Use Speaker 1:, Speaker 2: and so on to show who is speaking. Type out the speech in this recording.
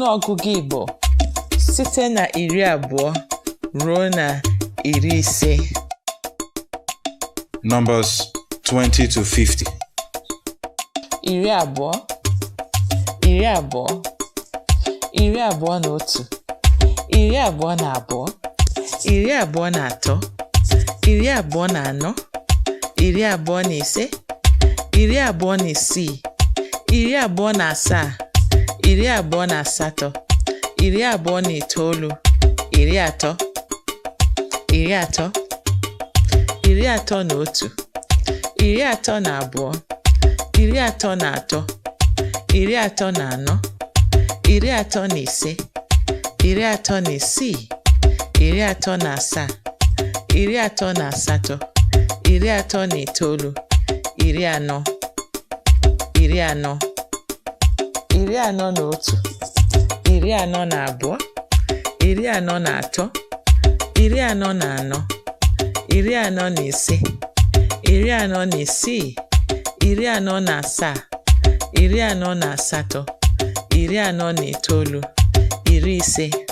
Speaker 1: Ọnụọgụgụ Igbo site na 20 ruo na 50.
Speaker 2: Numbers 20 to 50.
Speaker 1: 20, 20, 21, 22, 23, 24, 25, 26, 27, 28, 29, 30, 30, 31, 32, 33, 34, 35, 36, 37, 38, 39, 40, 40, 41, 42, 43, 44, 45, 46, 47, 48, 49, 50.